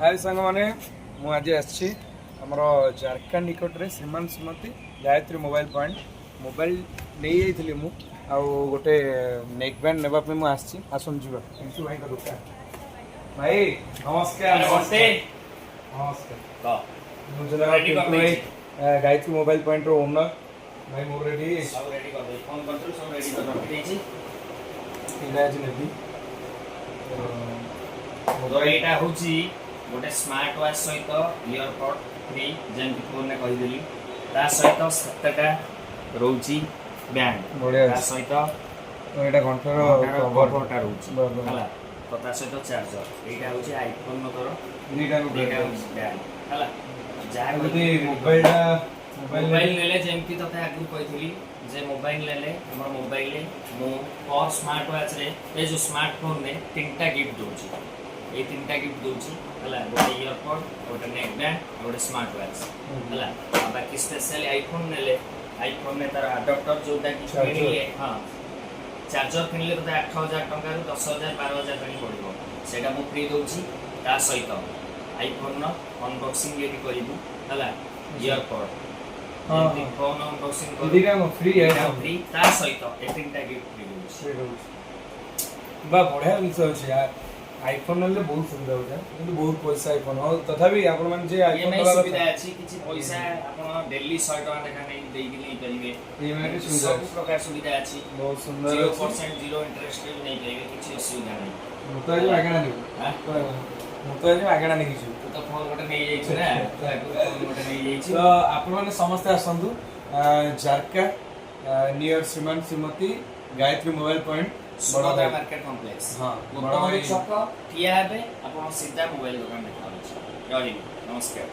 ହାଏ ସାଙ୍ଗମାନେ, ମୁଁ ଆଜି ଆସିଛି ଆମର ଜାରକା ନିକଟରେ Shriman Shrimati Gayatri mobile point. Mobile ନେଇଯାଇଥିଲି ମୁଁ, ଆଉ ଗୋଟେ ନେକ୍ ବ୍ୟାଣ୍ଡ ନେବା ପାଇଁ ମୁଁ ଆସିଛି। ଆସନ୍ତୁ ଯିବା ପିଣ୍ଟୁ ଭାଇଙ୍କ ଦୋକାନ। ଭାଇ, ନମସ୍କାର। ନମସ୍ତେ। ନମସ୍କାର। କହ। ମୁଁ ଜନାବ Ready Pintu ଭାଇ, କରିଦେଇଛି। Gayatri mobile pointer owner. ଭାଇ, ମୋର ରେଡି। ସବୁ ରେଡି କରିଦେଇଛି। ଫୋନ୍ କରିଥିଲୁ, ସବୁ ରେଡି କରି ରଖିଦେଇଛି। ଏଇଟା ଆଜି ନେବି। ତ ଏଇଟା ହଉଛି ଗୋଟେ ସ୍ମାର୍ଟ ୱାଚ୍ ସହିତ ଇୟରପଡ୍ ଫ୍ରି, ଯେମିତି ଫୋନରେ କହିଦେଲି। ତା ସହିତ 7ଟା ରହୁଛି ବ୍ୟାଣ୍ଡ। ବଢିଆ ତା ଅଛି। ସହିତ ଏଇଟା ଘଣ୍ଟାର କଭର। କଭରଟା ରହୁଛି। ବରାବର। ହେଲା ତ, ତା ସହିତ ଚାର୍ଜର। ଏଇଟା ହଉଛି ଆଇଫୋନ ତୋର। ଦୁଇଟା। ଦୁଇଟା ହଉଛି ବ୍ୟାଣ୍ଡ। ହେଲା, ଯାହା ଯଦି କହିଲି- ମୋବାଇଲଟା ମୋବାଇଲ ମୋବାଇଲ ନେଲେ, ଯେମିତି ତତେ ଆଗରୁ କହିଥିଲି ଯେ ମୋବାଇଲ ନେଲେ ଆମର ମୋବାଇଲରେ ମୁଁ ପର୍ ସ୍ମାର୍ଟ ୱାଚରେ, ଏ ଯୋଉ ସ୍ମାର୍ଟଫୋନରେ ତିନିଟା ଗିଫ୍ଟ ଦଉଛି। ଏଇ ତିନିଟା ଗିଫ୍ଟ ଦଉଛି। ହେଲା, ଗୋଟେ ଇୟରପଡ୍, ଗୋଟେ ନେକ୍ ବ୍ୟାଣ୍ଡ ଆଉ ଗୋଟେ ସ୍ମାର୍ଟ ୱାଚ୍। ହେଲା, ଆଉ ବାକି ସ୍ପେଶାଲି ଆଇଫୋନ ନେଲେ, ଆଇଫୋନରେ ତାର ଆଡପ୍ଟର ଯୋଉଟା କି Charger। କିଣିଲେ, ହଁ, ଚାର୍ଜର କିଣିଲେ ତତେ 8000 ଟଙ୍କାରୁ 10,000, 12,000 ଟଙ୍କା ପଡ଼ିବ। ସେଇଟା ମୁଁ ଫ୍ରି ଦଉଛି। ତା ସହିତ ଆଇଫୋନର ଅନବକ୍ସିଂ ଏଠି କରିବୁ। ହେଲା, ଇୟରପଡ୍ ଯେମିତି ଫୋନ୍ ଅନବକ୍ସିଂ ଏ ଦିଟା ଫ୍ରି। ଫ୍ରି। ତା ସହିତ ଏ ତିନିଟା ଗିଫ୍ଟ ଫ୍ରି ଦଉଛି। ଫ୍ରି ରହୁଛି ବା, ବଢିଆ ଜିନିଷ ଅଛି। ଆଇଫୋନ ନେଲେ ବହୁତ ସୁବିଧା ହେଉଛି, କିନ୍ତୁ ବହୁତ ପଇସା ଆଇଫୋନ। ହଉ, ତଥାପି ଆପଣମାନେ ଯେ ଆଇଫୋନ ଇଏମଆଇ ନେବା ସୁବିଧା କଥା ଅଛି। କିଛି ପଇସା ଆପଣ ଡେଲି 100 ଟଙ୍କା ଲେଖା ନେଇ ଦେଇକି ନେଇପାରିବେ। EMI ରେ ସୁବିଧା ସବୁ ଅଛି। ପ୍ରକାର ସୁବିଧା ଅଛି। ବହୁତ ସୁନ୍ଦର ଜିରୋ ଅଛି। ପରସେଣ୍ଟ, ଜିରୋ ଇଣ୍ଟରେଷ୍ଟରେ ବି ନେଇପାରିବେ, କିଛି ଅସୁବିଧା ନାହିଁ। ମୁଁ ତ ଆଜି ମାଗଣା ନେବି। ଆଁ? ମୁଁ ତ ଆଜି ମାଗଣା ନେଇକି ଯିବି। ତୁ ତ ଫୋନ୍ ଗୋଟେ ନେଇଯାଇଛୁ ନା, ତୁ ଆଗରୁ ଫୋନ୍ ଗୋଟେ ନେଇଯାଇଛୁ। ତ ଆପଣମାନେ ସମସ୍ତେ ଆସନ୍ତୁ Jaraka near Shriman Shrimati Gayatri mobile point. Subhadra market complex, ବଡ଼ ଗୋପବନ୍ଧୁ ଭାଇ। ଛକ ଠିଆ ହେବେ ଆପଣ, ସିଧା ମୋବାଇଲ ଦୋକାନ ଦେଖାଯାଉଛି। ରହିଲି, ନମସ୍କାର।